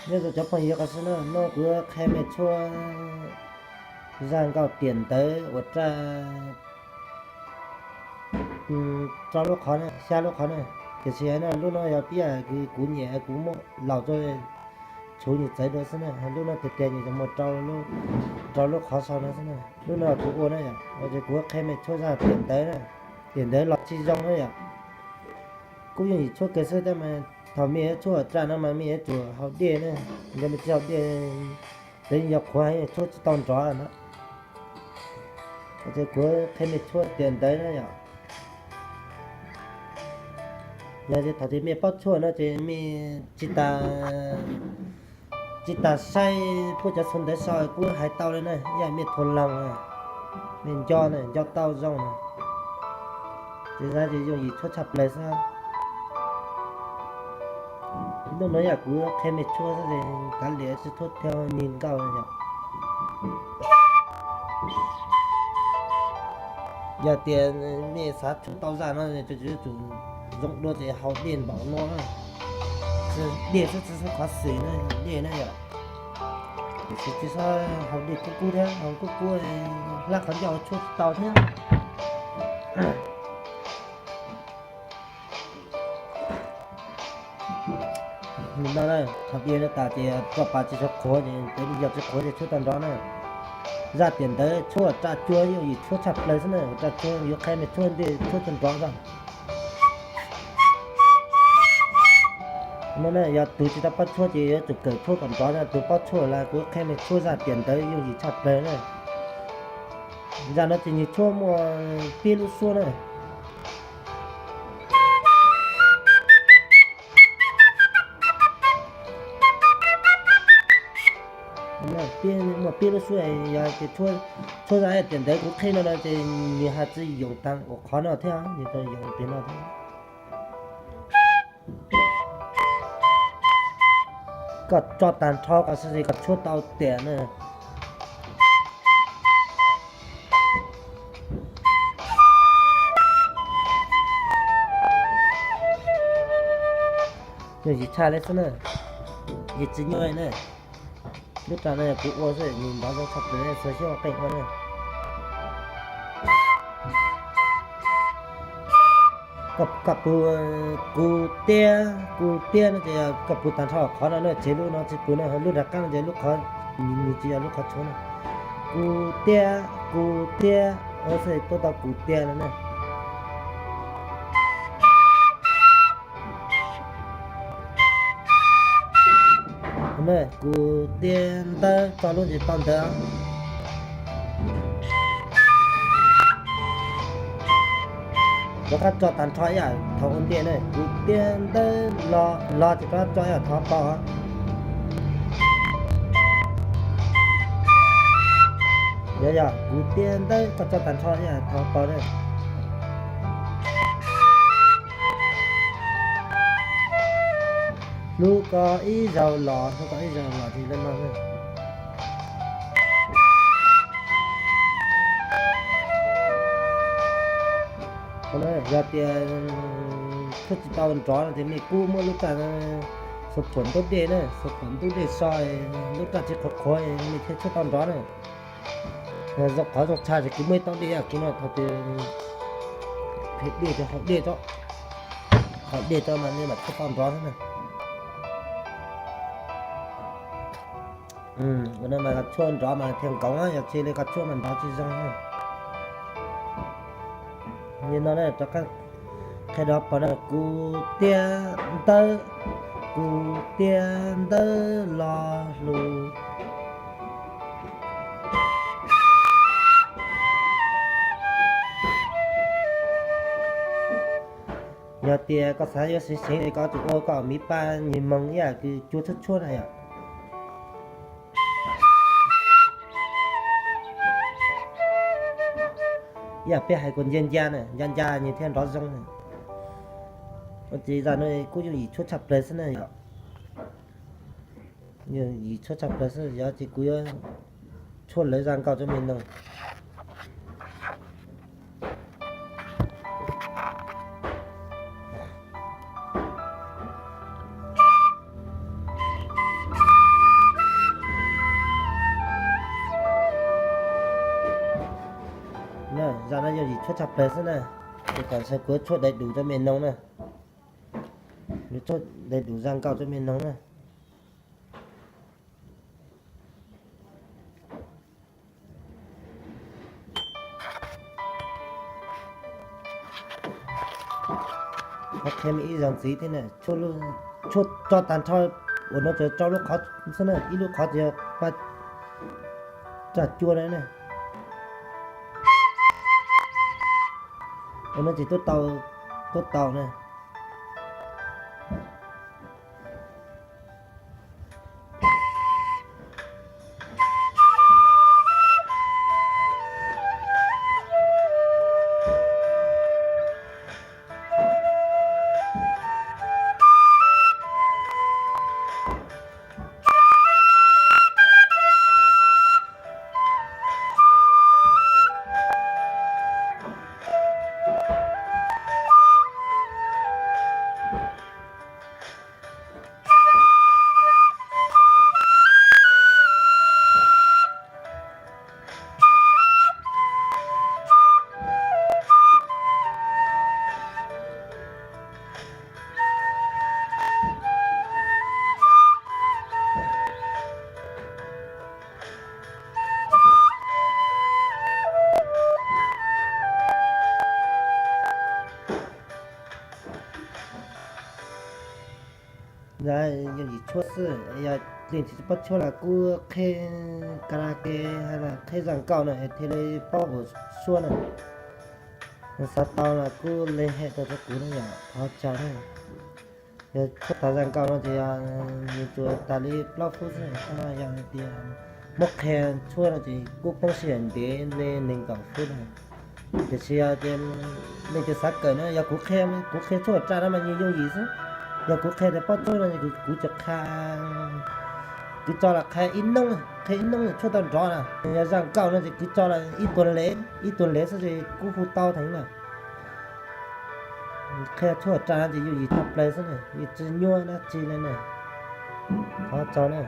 Nyob zoo cov phooj ywg qhov xwb na, hnub no kuv yuav qhia mej tshuab zaj nkauj tiam ntawv uas raj rau lub qhov na, xya lub qhov na. Tiam sis no lub no yog pib kuv nyiam kuv muab laus tuaj tshuv nws txawv dua xwb na, lub no tiag tiag nws yuav muaj rau lub qhov sau no xwb na. Lub no kuv ua na yom, ces kuv yuav qhia mej tshuab zaj tiam ntawv na, tiam ntawv los tsis zoo na yom. Kuj yooj yim tshuab kawg xwb tab mas thaum mej yuav tshuab raj no mas mej yuav tsum haus dej na, yog mej tsis haus dej, ces yog qhuav heev tshuab tsis tau nrov na. Ces kuv qhia mej tshuab tiam ntawv na yom. Yog thaum twg mej paub tshuaj no ces mej tsis tas, tsis tas saib puab cov xov ntawv sau kuv hais tau li na, yog mej thuav loos, mej nco na, nco tau zoo na. Ces zaj ces yooj yim tshuab tshaj plaws xwb. Hnub no yog kuv qhia mej tshuab xwb, kav liam tsis tshuab thiab, nws nkauj yom. Yog tias mej xav tshuab tau zaj no, yuav tsum zoo dua ces haus dej npaum no na. Dej xwb tsis txhob qhov xwm na, dej na yom. Tiam sis tsis txhob haus dej kub kub thiab, haus kub kub hlab qhov ncauj tshuab tsis tau thiab. Nim no na, thaum dej no tas ces tso pas tsis tshua qhuav, ces yog tsis qhuav ces tshuab tau nrov na. Zaj tiam ntawv tshuab raj cuag yooj yim tshuab tshaj plaws xwb na, raj cuag yuav qhia mej tshuab ntej tshuab tau nrov xwb. No na, yog tus tsis tau paub tshuab ces yuav tsum kawm tshuab kom nrov na, tus paub tshuab lawm kuv qhia mej tshuab zaj tiam ntawv yooj yim tshaj plaws na. Zaj no ces nws tshuab muaj peb lub suab na. Muaj peb lub suab, yog tias tshuab zaj tiam ntawv kuv qhia no no ces nws ho tsis yoom tag ua qhov no thiab, nws tau yoom pem no thiab. Koj tso tag nrho kom xwb ces koj tshuab tau tiam na. Yooj yim tshaj li xwb na, yog tsis nyuaj na. Lub raj no kuv ua xwb, nws nrov zoo tshaj plaws, txhua xyoo qeej ua na. Koj pus kuv tiab, kuv tiab no ces koj pus tag nrho qhov no na, tsev lub no tsis pus na, lub nram qab no ces lub qhov, nws tsis yog lub qhov tshuab na. Kuv tiab, kuv tiab, ua xwb tuaj tau kuv tiab no na. Kuv tiab ntawb tso lub ntsis tau ntawd. Rov qab tso tag nrho ib yam thaum ua ntej na, kuv tiab ntawb los, los ces rov qab tso ib yam thaum paus. Yog, yog, kuv tiab ntawb koj tso tag nrho ib yam thaum paus na. Hlub koj ib zaug los, hlub koj ib zaug los ces li no. Yog tias tshuab tsis tau nrov no ces mej kuj muab lub raj xuas phuam ntub dej na, xuas phuam ntub dej so, lub raj tsis qhuav qhuav mej thiaj tshuab tau nrov na. Zoo qhov zoo tshaj ces kuv muaj ib tauv dej, kuv no thaum twg phem dej ces haus dej tso, haus dej tso mas nej mam tshuab tau nrov xwb na. Ua no mas koj tshuab nrov mas thiaj nkoos, yog tsis li koj tshuab mas nrov tsis zoo. Li no na, rov qab qhia rov pom na, kuv tiab ntawb, kuv tiab ntawb los hlub. Yog tias koj xav yuav seev seev es koj tsum ua koj miv pa nyuag moos ib yam kws cua tshuab tshuab na yom. Ib yam peb hais kom nca nca na, nca nca nws thiaj nrov zoo na. Ua ces zaj no kuj yooj yim tshuab tshaj plaws xwb na yom. Yooj yim tshuab tshaj plaws xwb, yog ces kuv yuav tshuab lawv zaj nkauj rau mej mloog. no yooj yim tshuaj tshaj plaws xwb na. Ces tam sim no kuv tshuaj dai dus rau mej noog na. Kuv tshuaj dai dus zaj nkauj rau mej noog na. Qhov qhia ib zaug ntxiv thiab na, tshuaj tso tag nrho uas no tsuas tso lub qhov xwb na, ib lub qhov tsuas yog pa raj cua na. Ua no ces tuaj tau, tuaj tau na. Yooj yim tshuaj xwb, yog leej twg tsis paub tshuaj los kuj qhia karaoke los qhia zaj nkauj no thiaj li paub ua suab na. Xav tau los kuj le hem tuaj rau kuv na yom, thov txim na. Yog tshuaj tas zaj nkauj no ces yog nws tsuas tas li plaub feeb xwb, yog hais tias muab qhia tshuaj no ces kuj poob sij hawm ntev li nees nkaum feeb na. Tiam sis yog tias leej twg xav kawm no yog kuv qhia, kuv qhia tshuaj tsa no mas nws yooj yim xwb. Yog kuv qhia tias paub tshuaj no kuv tsuas qhia, kuv tso los qhia ib hnub, qhia ib hnub tshuaj tau nrov na. Yog zaj nkauj no ces kuv tso los ib tuas lev, ib tuas lev xwb ces kuj hu tau heev na. Qhia tshuaj tsa no ces yooj yim tshaj plaws xwb na, yeej tsis nyuaj dab tsi li na. Thov txim na.